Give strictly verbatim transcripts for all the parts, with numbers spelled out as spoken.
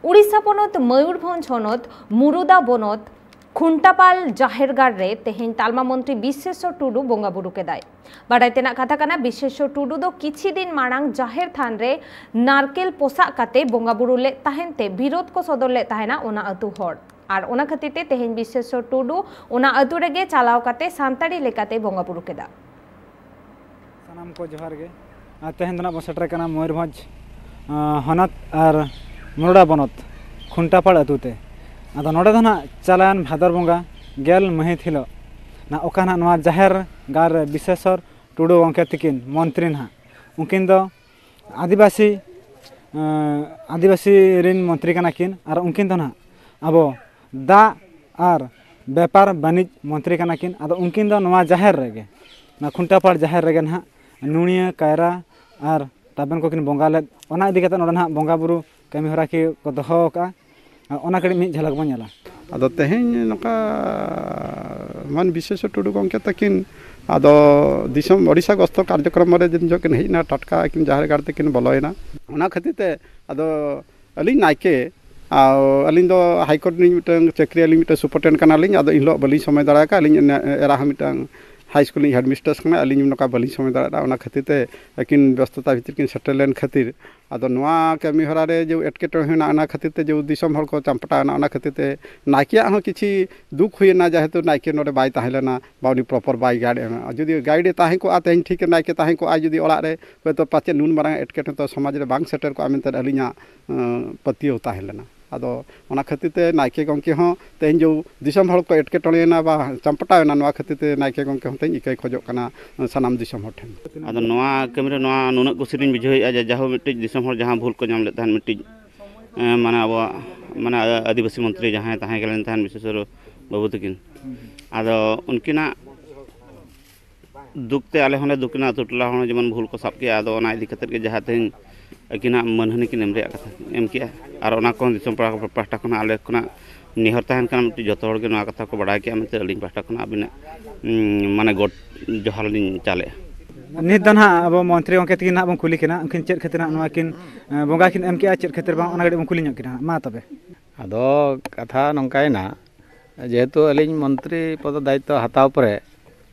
ᱩᱲᱤᱥᱥᱟ ᱯᱚᱱᱚᱛ ᱢᱚᱭᱩᱨᱵᱷᱚᱸᱡᱽ ᱦᱚᱱᱚᱛ ᱢᱩᱨᱩᱫᱟ ᱵᱚᱱᱚᱛ ᱠᱷᱩᱱᱴᱟᱯᱟᱞ ᱡᱟᱦᱮᱨ ᱜᱟᱲ ᱨᱮ ᱛᱮᱦᱮᱧ ᱛᱟᱞᱢᱟ ᱢᱚᱱᱛᱨᱤ ᱵᱤᱥᱮᱥᱚᱨ ᱴᱩᱰᱩ ᱵᱚᱸᱜᱟ ᱵᱩᱨᱩ ᱠᱮᱫᱟᱭ᱾ ᱵᱟᱰᱟᱭ ᱛᱮᱱᱟᱜ ᱠᱟᱛᱷᱟ ᱠᱟᱱᱟ, ᱵᱤᱥᱮᱥᱚᱨ ᱴᱩᱰᱩ ᱫᱚ ᱠᱤᱪᱷᱤ ᱫᱤᱱ ᱢᱟᱲᱟᱝ ᱡᱟᱦᱮᱨ ᱛᱷᱟᱱ ᱨᱮ ᱱᱟᱨᱠᱮᱞ ᱯᱚᱥᱟᱜ ᱠᱟᱛᱮ ᱵᱚᱸᱜᱟ ᱵᱩᱨᱩ ᱞᱮᱫ ᱛᱟᱦᱮᱱ ᱛᱮ ᱵᱤᱨᱳᱫ ᱠᱚ ᱥᱚᱫᱚᱨ ᱞᱮᱫ ᱛᱟᱦᱮᱱᱟ ᱚᱱᱟ ᱟᱹᱛᱩ ᱦᱚᱲ᱾ ᱟᱨ ᱚᱱᱟ ᱠᱷᱟᱹᱛᱤᱨ ᱛᱮ ᱛᱮᱦᱮᱧ ᱵᱤᱥᱮᱥᱚᱨ ᱴᱩᱰᱩ ᱚᱱᱟ ᱟᱹᱛᱩ ᱨᱮᱜᱮ ᱪᱟᱞᱟᱣ ᱠᱟᱛᱮ ᱥᱟᱱᱛᱟᱲᱤ ᱞᱮᱠᱟᱛᱮ ᱵᱚᱸᱜᱟ ᱵᱩᱨᱩ ᱠᱮᱫᱟ᱾ ᱥᱟᱱᱟᱢ ᱠᱚ ᱡᱚᱦᱟᱨ ᱜᱮ᱾ ᱟᱨ ᱛᱮᱦᱮᱧ ᱫᱚ ᱱᱟᱜ ᱵᱚᱱ ᱥᱮᱴᱮᱨ ᱠᱟᱱᱟ ᱢᱚᱭᱩᱨᱵᱷᱚᱸᱡᱽ, ᱟᱸ, ᱦᱚᱱᱚᱛ ᱟᱨ ᱢᱩᱨᱩᱰᱟ ᱵᱚᱱᱚᱛ ᱠᱷᱩᱱᱴᱟᱯᱟᱲ ᱟᱹᱛᱩ ᱛᱮ᱾ ᱟᱫᱚ ᱱᱚᱰᱮ ᱫᱚ ᱱᱟᱜ ᱪᱟᱞᱟᱣᱮᱱ ᱵᱷᱟᱫᱚᱨ ᱵᱚᱸᱜᱟ ᱜᱮᱞ ᱢᱟᱹᱦᱤᱛ ᱦᱤᱞᱳᱜ ᱱᱟᱜ ᱚᱠᱟ ᱱᱟᱜ ᱱᱚᱣᱟ ᱡᱟᱦᱮᱨ ᱜᱟᱲ ᱨᱮ ᱵᱤᱥᱮᱥᱚᱨ ᱴᱩᱰᱩ ᱜᱚᱢᱠᱮ ᱛᱤᱠᱤᱱ ᱢᱚᱱᱛᱨᱤ ᱱᱟᱜ, ᱩᱱᱠᱤᱱ ᱫᱚ ᱟᱹᱫᱤᱵᱟᱹᱥᱤ, ᱟᱸ, ᱟᱹᱫᱤᱵᱟᱹᱥᱤ ᱨᱮᱱ ᱢᱚᱱᱛᱨᱤ ᱠᱟᱱᱟ ᱠᱤᱱ ᱟᱨ ᱩᱱᱠᱤᱱ ᱫᱚ ᱱᱟᱜ ᱟᱵᱚ ᱫᱟᱜ ᱟᱨ ᱵᱮᱯᱟᱨ ᱵᱟᱹᱱᱤᱡᱽ ᱢᱚᱱᱛᱨᱤ ᱠᱟᱱᱟ ᱠᱤᱱ᱾ ᱟᱫᱚ ᱩᱱᱠᱤᱱ ᱫᱚ ᱱᱚᱣᱟ ᱡᱟᱦᱮᱨ ᱨᱮᱜᱮ, ᱱᱚᱣᱟ ᱠᱷᱩᱱᱴᱟᱹᱯᱟᱲ ᱡᱟᱦᱮᱨ ᱨᱮᱜᱮ ᱱᱟᱦᱟᱜ ᱱᱩᱲᱤᱭᱟᱹ, ᱠᱟᱭᱨᱟ ᱟᱨ ᱛᱟᱵᱮᱱ ᱠᱚᱠᱤᱱ ᱵᱚᱸᱜᱟ ᱞᱮᱫ᱾ ᱚᱱᱟ ᱤᱫᱤ ᱠᱟᱛᱮ ᱱᱚᱰᱮ ᱱᱟᱦᱟᱜ ᱵᱚᱸᱜᱟ ᱵᱩᱨᱩ ᱠᱟᱹᱢᱤ ᱦᱚᱨᱟ ᱠᱤ ᱠᱚ ᱫᱚᱦᱚ ᱟᱠᱟᱫᱼᱟ, ᱚᱱᱟ ᱠᱟᱹᱴᱤᱡ ᱢᱤᱫ ᱡᱷᱟᱞᱟᱠ ᱵᱚᱱ ᱧᱮᱞᱟ᱾ ᱟᱫᱚ ᱛᱮᱦᱮᱧ ᱱᱚᱝᱠᱟ ᱢᱟᱱ ᱵᱤᱥᱮᱥᱚᱨ ᱴᱩᱰᱩ ᱜᱚᱢᱠᱮ ᱛᱟᱹᱠᱤᱱ ᱟᱫᱚ ᱫᱤᱥᱚᱢ ᱳᱰᱤᱥᱟ ᱜᱚᱥᱛᱚ ᱠᱟᱨᱡᱚᱠᱨᱚᱢ ᱨᱮ ᱫᱤᱱ ᱡᱚᱦᱚᱜ ᱠᱤᱱ ᱦᱮᱡ ᱮᱱᱟ, ᱴᱟᱴᱠᱟ ᱟᱹᱠᱤᱱ ᱡᱟᱦᱮᱨ ᱜᱟᱲ ᱛᱮᱠᱤᱱ ᱵᱚᱞᱚᱭᱮᱱᱟ᱾ ᱚᱱᱟ ᱠᱷᱟᱹᱛᱤᱨ ᱛᱮ ᱟᱫᱚ ᱟᱹᱞᱤᱧ ᱱᱟᱭᱠᱮ, ᱟᱨ ᱟᱹᱞᱤᱧ ᱫᱚ ᱦᱟᱭ ᱠᱳᱨᱴ ᱨᱤᱱᱤᱡ ᱢᱤᱫᱴᱟᱝ ᱪᱟᱹᱠᱨᱤ, ᱟᱹᱞᱤᱧ ᱢᱤᱫᱴᱟᱝ ᱥᱩᱯᱟᱨᱴᱮᱱᱰ ᱠᱟᱱᱟᱞᱤᱧ᱾ ᱟᱫᱚ ᱤᱱ ᱦᱤᱞᱳᱜ ᱵᱟᱹᱞᱤᱧ ᱥᱚᱢᱚᱭ ᱫᱟᱲᱮ ᱠᱟᱜᱼᱟ᱾ ᱟᱹᱞᱤᱧ ᱮᱨᱟ ᱦᱚᱸ ᱢᱤᱫᱴᱟᱝ ᱦᱟᱭ ᱥᱠᱩᱞ ᱨᱤᱱᱤᱡ ᱦᱮᱰᱢᱤᱥᱴᱨᱮᱥ ᱠᱟᱱᱟᱭ, ᱟᱹᱞᱤᱧ ᱱᱚᱝᱠᱟ ᱵᱟᱹᱞᱤᱧ ᱥᱚᱢᱚᱭ ᱫᱟᱲᱮᱭᱟᱜᱼᱟ᱾ ᱚᱱᱟ ᱠᱷᱟᱹᱛᱤᱨ ᱛᱮ ᱟᱹᱠᱤᱱ ᱵᱮᱥᱛᱚᱛᱟ ᱵᱷᱤᱛᱤᱨ ᱠᱤᱱ ᱥᱮᱴᱮᱨ ᱞᱮᱱ ᱠᱷᱟᱹᱛᱤᱨ ᱟᱫᱚ ᱱᱚᱣᱟ ᱠᱟᱹᱢᱤ ᱦᱚᱨᱟ ᱨᱮ ᱡᱮ ᱮᱴᱠᱮᱴᱚᱬᱮ ᱦᱩᱭᱱᱟ, ᱚᱱᱟ ᱠᱷᱟᱹᱛᱤᱨ ᱛᱮ ᱡᱮ ᱫᱤᱥᱚᱢ ᱦᱚᱲ ᱠᱚ ᱪᱟᱢᱯᱴᱟᱣ ᱮᱱᱟ, ᱚᱱᱟ ᱠᱷᱟᱹᱛᱤᱨ ᱛᱮ ᱱᱟᱭᱠᱮᱭᱟᱜ ᱦᱚᱸ ᱠᱤᱪᱷᱤ ᱫᱩᱠ ᱦᱩᱭᱱᱟ, ᱡᱮᱦᱮᱛᱩ ᱱᱟᱭᱠᱮ ᱱᱚᱰᱮ ᱵᱟᱭ ᱛᱟᱦᱮᱸ ᱞᱮᱱᱟ ᱵᱟ ᱩᱱᱤ ᱯᱨᱚᱯᱚᱨ ᱵᱟᱭ ᱜᱟᱭᱤᱰ ᱮᱢᱟ᱾ ᱡᱩᱫᱤ ᱜᱟᱭᱤᱰ ᱮ ᱛᱟᱦᱮᱸ ᱠᱚᱜᱼᱟ, ᱛᱮᱦᱮᱧ ᱴᱷᱤᱠ ᱱᱟᱭᱠᱮ ᱛᱟᱦᱮᱸ ᱠᱚᱜᱼᱟ, ᱡᱩᱫᱤ ᱚᱲᱟᱜ ᱨᱮ ᱦᱚᱭᱛᱳ ᱯᱟᱪᱮᱫ ᱱᱩᱱ ᱢᱟᱨᱟᱝ ᱮᱴᱠᱮᱴᱚᱬᱮ ᱫᱚ ᱥᱚᱢᱟᱡᱽ ᱨᱮ ᱵᱟᱝ ᱥᱮᱴᱮᱨ ᱠᱚᱜᱼᱟ ᱢᱮᱱᱛᱮ ᱟᱹᱞᱤᱧᱟᱜ, ᱟᱸ, ᱯᱟᱹᱛᱭᱟᱹᱣ ᱛᱟᱦᱮᱸ ᱞᱮᱱᱟ᱾ ᱟᱫᱚ ᱚᱱᱟ ᱠᱷᱟᱹᱛᱤᱨ ᱛᱮ ᱱᱟᱭᱠᱮ ᱜᱚᱢᱠᱮ ᱦᱚᱸ ᱛᱮᱦᱮᱧ ᱡᱮ ᱫᱤᱥᱚᱢ ᱦᱚᱲ ᱠᱚ ᱮᱴᱠᱮᱴᱚᱬᱮᱭᱮᱱᱟ ᱵᱟ ᱪᱟᱢᱯᱴᱟᱣᱮᱱᱟ, ᱱᱚᱣᱟ ᱠᱷᱟᱹᱛᱤᱨ ᱛᱮ ᱱᱟᱭᱠᱮ ᱜᱚᱢᱠᱮ ᱦᱚᱸ ᱛᱮᱦᱮᱧ ᱤᱠᱟᱹᱭ ᱠᱷᱚᱡᱚᱜ ᱠᱟᱱᱟ ᱥᱟᱱᱟᱢ ᱫᱤᱥᱚᱢ ᱦᱚᱲ ᱴᱷᱮᱱ᱾ ᱟᱫᱚ ᱱᱚᱣᱟ ᱠᱟᱹᱢᱤ ᱨᱮ ᱱᱚᱣᱟ ᱱᱩᱱᱟᱹᱜ ᱠᱩᱥᱤ ᱞᱤᱧ ᱵᱩᱡᱷᱟᱹᱣᱮᱫᱼᱟ ᱡᱮ ᱡᱟᱦᱳ ᱢᱤᱫᱴᱤᱡ ᱫᱤᱥᱚᱢ ᱦᱚᱲ ᱡᱟᱦᱟᱸ ᱵᱷᱩᱞ ᱠᱚ ᱧᱟᱢ ᱞᱮᱫ ᱛᱟᱦᱮᱸᱫ ᱢᱤᱫᱴᱤᱡ, ᱮᱸ, ᱢᱟᱱᱮ ᱟᱵᱚᱣᱟᱜ ᱢᱟᱱᱮ ᱟᱹᱫᱤᱵᱟᱹᱥᱤ ᱢᱚᱱᱛᱨᱤ ᱡᱟᱦᱟᱸᱭ ᱛᱟᱦᱮᱸ ᱠᱟᱱ ᱛᱟᱦᱮᱸᱫ ᱵᱤᱥᱮᱥᱚᱨ ᱵᱟᱹᱵᱩ ᱛᱟᱹᱠᱤᱱ, ᱟᱫᱚ ᱩᱱᱠᱤᱱᱟᱜ ᱫᱩᱠ ᱛᱮ ᱟᱞᱮ ᱦᱚᱸᱞᱮ ᱫᱩᱠ ᱮᱱᱟ, ᱟᱹᱛᱩ ᱴᱚᱞᱟ ᱦᱚᱲ ᱦᱚᱸ ᱡᱮᱢᱚᱱ ᱵᱷᱩᱞ ᱠᱚ ᱥᱟᱵ ᱠᱮᱜᱼᱟ᱾ ᱟᱫᱚ ᱚᱱᱟ ᱤᱫᱤ ᱠᱟᱛᱮᱫ ᱜᱮ ᱡᱟᱦᱟᱸ ᱛᱮᱦᱮᱧ ᱟᱹᱠᱤᱱᱟᱜ ᱢᱟᱹᱱᱦᱟᱹᱱᱤ ᱠᱤᱱ ᱮᱢ ᱨᱮᱭᱟᱜ ᱠᱟᱛᱷᱟ ᱮᱢ ᱠᱮᱜᱼᱟ, ᱟᱨ ᱚᱱᱟ ᱠᱚᱦᱚᱸ ᱫᱤᱥᱚᱢ ᱯᱟᱲᱟ ᱯᱟᱦᱴᱟ ᱠᱷᱚᱱᱟᱜ ᱟᱞᱮ ᱠᱷᱚᱱᱟᱜ ᱱᱮᱦᱚᱨ ᱛᱟᱦᱮᱱ ᱠᱟᱱᱟ ᱢᱤᱫᱴᱤᱡ ᱡᱚᱛᱚ ᱦᱚᱲ ᱜᱮ ᱱᱚᱣᱟ ᱠᱟᱛᱷᱟ ᱠᱚ ᱵᱟᱲᱟᱭ ᱠᱮᱜᱼᱟ ᱢᱮᱱᱛᱮ ᱟᱹᱞᱤᱧ ᱯᱟᱦᱴᱟ ᱠᱷᱚᱱᱟᱜ ᱟᱹᱵᱤᱱᱟᱜ, ᱩᱸ, ᱢᱟᱱᱮ ᱜᱚᱰ ᱡᱚᱦᱟᱨ ᱞᱤᱧ ᱪᱟᱞᱮᱜᱼᱟ᱾ ᱱᱤᱛ ᱫᱚ ᱱᱟᱦᱟᱜ ᱟᱵᱚ ᱢᱚᱱᱛᱨᱤ ᱜᱚᱢᱠᱮ ᱛᱟᱹᱠᱤᱱ ᱱᱟᱦᱟᱜ ᱵᱚᱱ ᱠᱩᱞᱤ ᱠᱤᱱᱟ, ᱩᱱᱠᱤᱱ ᱪᱮᱫ ᱠᱷᱟᱹᱛᱤᱨ ᱱᱟᱦᱟᱜ ᱱᱚᱣᱟ ᱠᱤᱱ, ᱮ, ᱵᱚᱸᱜᱟ ᱠᱤᱱ ᱮᱢ ᱠᱮᱜᱼᱟ, ᱪᱮᱫ ᱠᱷᱟᱹᱛᱤᱨ ᱵᱟᱝ, ᱚᱱᱟ ᱠᱟᱹᱴᱤᱡ ᱵᱚᱱ ᱠᱩᱞᱤ ᱧᱚᱜ ᱠᱤᱱᱟ᱾ ᱢᱟ ᱛᱚᱵᱮ᱾ ᱟᱫᱚ ᱠᱟᱛᱷᱟ ᱱᱚᱝᱠᱟᱭᱮᱱᱟ, ᱡᱮᱦᱮᱛᱩ ᱟᱹᱞᱤᱧ ᱢᱚᱱᱛᱨᱤ ᱯᱚᱫ ᱫᱟᱭᱤᱛᱛᱚ ᱦᱟᱛᱟᱣ ᱯᱚᱨᱮ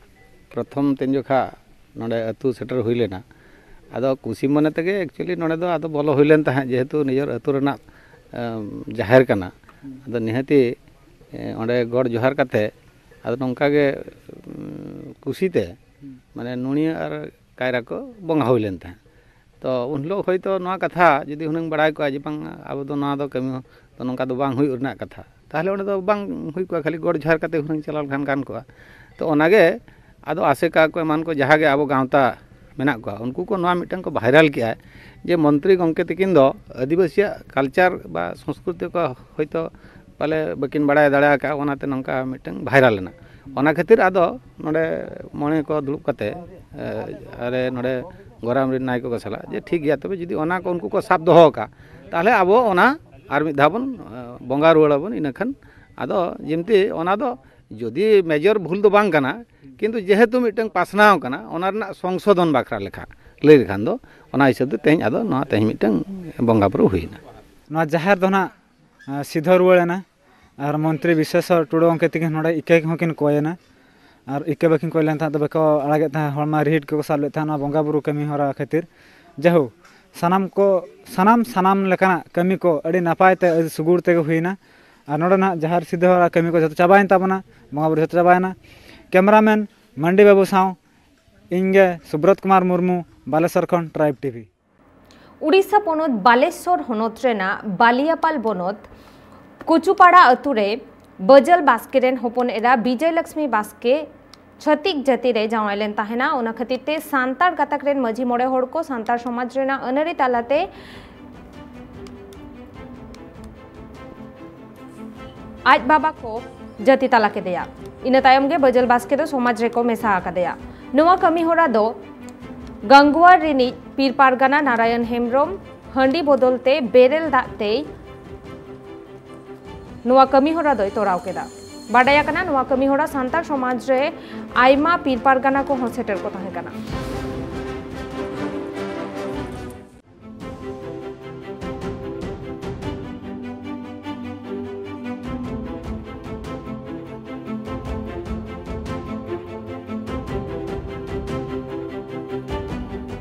ᱯᱨᱚᱛᱷᱚᱢ ᱛᱤᱱ ᱡᱚᱠᱷᱟ ᱱᱚᱰᱮ ᱟᱹᱛᱩ ᱥᱮᱴᱮᱨ ᱦᱩᱭ ᱞᱮᱱᱟ, ᱟᱫᱚ ᱠᱩᱥᱤ ᱢᱚᱱᱮ ᱛᱮᱜᱮ actually ᱱᱚᱰᱮ ᱫᱚ ᱟᱫᱚ ᱵᱚᱞᱚ ᱦᱩᱭ ᱞᱮᱱ ᱛᱟᱦᱮᱸᱫ, ᱡᱮᱦᱮᱛᱩ ᱱᱤᱡᱮᱨ ᱟᱹᱛᱩ ᱨᱮᱱᱟᱜ, ᱮᱢ, ᱡᱟᱦᱮᱨ ᱠᱟᱱᱟ᱾ ᱟᱫᱚ ᱱᱤᱦᱟᱹᱛᱤ, ᱮ, ᱚᱸᱰᱮ ᱜᱚᱰ ᱡᱚᱦᱟᱨ ᱠᱟᱛᱮ ᱟᱫᱚ ᱱᱚᱝᱠᱟ ᱜᱮ, ᱩᱢ, ᱠᱩᱥᱤᱛᱮ ᱢᱟᱱᱮ ᱱᱩᱬᱤᱭᱟᱹ ᱟᱨ ᱠᱟᱭᱨᱟ ᱠᱚ ᱵᱚᱸᱜᱟ ᱦᱩᱭ ᱞᱮᱱ ᱛᱟᱦᱮᱸᱫ᱾ ᱛᱚ ᱩᱱ ᱦᱤᱞᱳᱜ ᱦᱚᱭᱛᱳ ᱱᱚᱣᱟ ᱠᱟᱛᱷᱟ ᱡᱩᱫᱤ ᱦᱩᱱᱟᱹᱝ ᱵᱟᱲᱟᱭ ᱠᱚᱜᱼᱟ ᱡᱮ ᱵᱟᱝ, ᱟᱵᱚ ᱫᱚ ᱱᱚᱣᱟ ᱫᱚ ᱠᱟᱹᱢᱤ ᱫᱚ ᱱᱚᱝᱠᱟ ᱫᱚ ᱵᱟᱝ ᱦᱩᱭᱩᱜ ᱨᱮᱱᱟᱜ ᱠᱟᱛᱷᱟ, ᱛᱟᱦᱚᱞᱮ ᱚᱸᱰᱮ ᱫᱚ ᱵᱟᱝ ᱦᱩᱭ ᱠᱚᱜᱼᱟ, ᱠᱷᱟᱹᱞᱤ ᱜᱚᱰ ᱡᱚᱦᱟᱨ ᱠᱟᱛᱮ ᱦᱩᱱᱟᱹᱝ ᱪᱟᱞᱟᱣ ᱞᱮᱠᱷᱟᱱ ᱜᱟᱱ ᱠᱚᱜᱼᱟ᱾ ᱛᱚ ᱚᱱᱟᱜᱮ ᱟᱫᱚ ᱟᱥᱮᱠᱟ ᱠᱚ ᱮᱢᱟᱱ ᱠᱚ ᱡᱟᱦᱟᱸ ᱜᱮ ᱟᱵᱚ ᱜᱟᱶᱛᱟ ᱢᱮᱱᱟᱜ ᱠᱚᱣᱟ, ᱩᱱᱠᱩ ᱠᱚ ᱱᱚᱣᱟ ᱢᱤᱫᱴᱟᱝ ᱠᱚ ᱵᱷᱟᱭᱨᱟᱞ ᱠᱮᱜᱼᱟ ᱡᱮ ᱢᱚᱱᱛᱨᱤ ᱜᱚᱢᱠᱮ ᱛᱤᱠᱤᱱ ᱫᱚ ᱟᱹᱫᱤᱵᱟᱹᱥᱤᱭᱟᱜ ᱠᱟᱞᱪᱟᱨ ᱵᱟ ᱥᱚᱝᱥᱠᱨᱤᱛᱤ ᱠᱚ ᱦᱚᱭᱛᱳ ᱯᱟᱞᱮ ᱵᱟᱹᱠᱤᱱ ᱵᱟᱲᱟᱭ ᱫᱟᱲᱮ ᱟᱠᱟᱫᱼᱟ, ᱚᱱᱟᱛᱮ ᱱᱚᱝᱠᱟ ᱢᱤᱫᱴᱟᱝ ᱵᱷᱟᱭᱨᱟᱞ ᱮᱱᱟ᱾ ᱚᱱᱟ ᱠᱷᱟᱹᱛᱤᱨ ᱟᱫᱚ ᱱᱚᱰᱮ ᱢᱚᱬᱮ ᱠᱚ ᱫᱩᱲᱩᱵ ᱠᱟᱛᱮ, ᱮ, ᱟᱞᱮ ᱱᱚᱰᱮ ᱜᱚᱨᱟᱢ ᱨᱮᱱ ᱱᱟᱭᱠᱮ ᱠᱚ ᱥᱟᱞᱟᱜ ᱡᱮ ᱴᱷᱤᱠ ᱜᱮᱭᱟ, ᱛᱚᱵᱮ ᱡᱩᱫᱤ ᱚᱱᱟ ᱠᱚ ᱩᱱᱠᱩ ᱠᱚ ᱥᱟᱵ ᱫᱚᱦᱚ ᱟᱠᱟᱫ, ᱛᱟᱦᱚᱞᱮ ᱟᱵᱚ ᱚᱱᱟ ᱟᱨ ᱢᱤᱫ ᱫᱷᱟᱣ ᱵᱚᱱ, ᱮ, ᱵᱚᱸᱜᱟ ᱨᱩᱣᱟᱹᱲ ᱟᱵᱚᱱ᱾ ᱤᱱᱟᱹᱠᱷᱟᱱ ᱟᱫᱚ ᱡᱮᱢᱛᱤ ᱚᱱᱟ ᱫᱚ ᱡᱩᱫᱤ ᱢᱮᱡᱚᱨ ᱵᱷᱩᱞ ᱫᱚ ᱵᱟᱝ ᱠᱟᱱᱟ, ᱠᱤᱱᱛᱩ ᱡᱮᱦᱮᱛᱩ ᱢᱤᱫᱴᱟᱝ ᱯᱟᱥᱱᱟᱣ ᱠᱟᱱᱟ, ᱚᱱᱟ ᱨᱮᱱᱟᱜ ᱥᱚᱝᱥᱳᱫᱷᱚᱱ ᱵᱟᱠᱷᱨᱟ ᱞᱮᱠᱷᱟ ᱞᱟᱹᱭ ᱞᱮᱠᱷᱟᱱ ᱫᱚ, ᱚᱱᱟ ᱦᱤᱥᱟᱹᱵ ᱛᱮ ᱛᱮᱦᱮᱧ ᱟᱫᱚ ᱱᱚᱣᱟ ᱛᱮᱦᱮᱧ ᱢᱤᱫᱴᱟᱝ ᱵᱚᱸᱜᱟ ᱵᱩᱨᱩ ᱦᱩᱭᱱᱟ᱾ ᱱᱚᱣᱟ ᱡᱟᱦᱮᱨ ᱫᱚ ᱱᱟᱜ, ᱟ, ᱥᱤᱫᱷᱟᱹ ᱨᱩᱣᱟᱹᱲ ᱮᱱᱟ᱾ ᱟᱨ ᱢᱚᱱᱛᱨᱤ ᱵᱤᱥᱥᱮᱥᱚᱨ ᱴᱩᱰᱩ ᱜᱚᱢᱠᱮ ᱛᱤᱠᱤᱱ ᱱᱚᱰᱮ ᱤᱠᱟᱹ ᱦᱚᱸᱠᱤᱱ ᱠᱚᱭᱮᱱᱟ᱾ ᱟᱨ ᱤᱠᱟᱹ ᱵᱟᱹᱠᱤᱱ ᱠᱚᱭ ᱞᱮᱱ ᱛᱟᱦᱮᱸᱫ ᱫᱚ ᱵᱟᱠᱚ ᱟᱲᱟᱜᱮᱫ ᱛᱟᱦᱮᱸᱫ, ᱦᱚᱲᱢᱟ ᱨᱤᱦᱤᱴ ᱠᱚᱠᱚ ᱥᱟᱵ ᱞᱮᱫ ᱛᱟᱦᱮᱸᱫ ᱱᱚᱣᱟ ᱵᱚᱸᱜᱟ ᱵᱩᱨᱩ ᱠᱟᱹᱢᱤ ᱦᱚᱨᱟ ᱠᱷᱟᱹᱛᱤᱨ᱾ ᱡᱟᱭᱦᱳᱠ, ᱥᱟᱱᱟᱢ ᱠᱚ, ᱥᱟᱱᱟᱢ, ᱥᱟᱱᱟᱢ ᱞᱮᱠᱟᱱᱟᱜ ᱠᱟᱹᱢᱤ ᱠᱚ ᱟᱹᱰᱤ ᱱᱟᱯᱟᱭ ᱛᱮ, ᱟᱹᱰᱤ ᱥᱩᱜᱩᱲ ᱛᱮᱜᱮ ᱦᱩᱭᱱᱟ᱾ ᱟᱨ ᱱᱚᱰᱮ ᱱᱟᱜ ᱡᱟᱦᱮᱨ ᱥᱤᱫᱷᱟᱹ ᱦᱚᱨᱟ ᱠᱟᱹᱢᱤ ᱠᱚ ᱡᱚᱛᱚ ᱪᱟᱵᱟᱭᱮᱱ ᱛᱟᱵᱚᱱᱟ, ᱵᱚᱸᱜᱟ ᱵᱩᱨᱩ ᱡᱚᱛᱚ ᱪᱟᱵᱟᱭᱮᱱᱟ᱾ ᱠᱮᱢᱮᱨᱟᱢᱮᱱ ᱢᱟᱱᱰᱤ ᱵᱟᱹᱵᱩ ᱥᱟᱶ ᱤᱧ ᱜᱮ ᱥᱩᱵᱨᱚᱛ ᱠᱩᱢᱟᱨ ᱢᱩᱨᱢᱩ, ᱵᱟᱞᱮᱥᱚᱨ ᱠᱷᱚᱱ ᱴᱨᱟᱭᱤᱵᱽ ᱴᱤᱵᱷᱤ᱾ ᱩᱰᱤᱥᱟ ᱯᱚᱱᱚᱛ ᱵᱟᱞᱮᱥᱚᱨ ᱦᱚᱱᱚᱛ ᱨᱮᱱᱟᱜ ᱵᱟᱞᱤᱭᱟᱯᱟᱞ ᱵᱚᱱᱚᱛ ᱠᱩᱪᱩᱯᱟᱲᱟ ᱟᱹᱛᱩ ᱨᱮ ᱵᱟᱹᱡᱟᱹᱞ ᱵᱟᱥᱠᱮ ᱨᱮᱱ ᱦᱚᱯᱚᱱ ᱮᱨᱟ ᱵᱤᱡᱚᱭ ᱞᱚᱠᱥᱢᱤ ᱵᱟᱥᱠᱮ ᱪᱷᱟᱹᱛᱤᱠ ᱡᱟᱹᱛᱤ ᱨᱮ ᱡᱟᱶᱟᱭ ᱞᱮᱱ ᱛᱟᱦᱮᱱᱟ᱾ ᱚᱱᱟ ᱠᱷᱟᱹᱛᱤᱨ ᱛᱮ ᱥᱟᱱᱛᱟᱲ ᱜᱟᱛᱟᱠ ᱨᱮᱱ ᱢᱟᱹᱡᱷᱤ ᱢᱚᱬᱮ ᱦᱚᱲ ᱠᱚ ᱥᱟᱱᱛᱟᱲ ᱥᱚᱢᱟᱡᱽ ᱨᱮᱱᱟᱜ ᱟᱹᱱᱟᱹᱨᱤ ᱛᱟᱞᱟᱛᱮ ᱟᱡ ᱵᱟᱵᱟ ᱠᱚ ᱡᱟᱹᱛᱤ ᱛᱟᱞᱟ ᱠᱮᱫᱮᱭᱟ᱾ ᱤᱱᱟᱹ ᱛᱟᱭᱚᱢ ᱜᱮ ᱵᱟᱹᱡᱟᱹᱞ ᱵᱟᱥᱠᱮ ᱫᱚ ᱥᱚᱢᱟᱡᱽ ᱨᱮᱠᱚ ᱢᱮᱥᱟ ᱟᱠᱟᱫᱮᱭᱟ᱾ ᱱᱚᱣᱟ ᱠᱟᱹᱢᱤ ᱦᱚᱨᱟ ᱫᱚ ᱜᱟᱝᱜᱩᱣᱟᱨ ᱨᱤᱱᱤᱡ ᱯᱤᱨ ᱯᱟᱨᱜᱟᱱᱟ ᱱᱟᱨᱟᱭᱚᱱ ᱦᱮᱢᱵᱽᱨᱚᱢ ᱦᱟᱺᱰᱤ ᱵᱚᱫᱚᱞ ᱛᱮ ᱵᱮᱨᱮᱞ ᱫᱟᱜ ᱛᱮᱭ ᱱᱚᱣᱟ ᱠᱟᱹᱢᱤ ᱦᱚᱨᱟ ᱫᱚᱭ ᱛᱚᱨᱟᱣ ᱠᱮᱫᱟ᱾ ᱵᱟᱰᱟᱭ ᱟᱠᱟᱱᱟ, ᱱᱚᱣᱟ ᱠᱟᱹᱢᱤ ᱦᱚᱨᱟ ᱥᱟᱱᱛᱟᱲ ᱥᱚᱢᱟᱡᱽ ᱨᱮ ᱟᱭᱢᱟ ᱯᱤᱨ ᱯᱟᱨᱜᱟᱱᱟ ᱠᱚᱦᱚᱸ ᱥᱮᱴᱮᱨ ᱠᱚ ᱛᱟᱦᱮᱸ ᱠᱟᱱᱟ᱾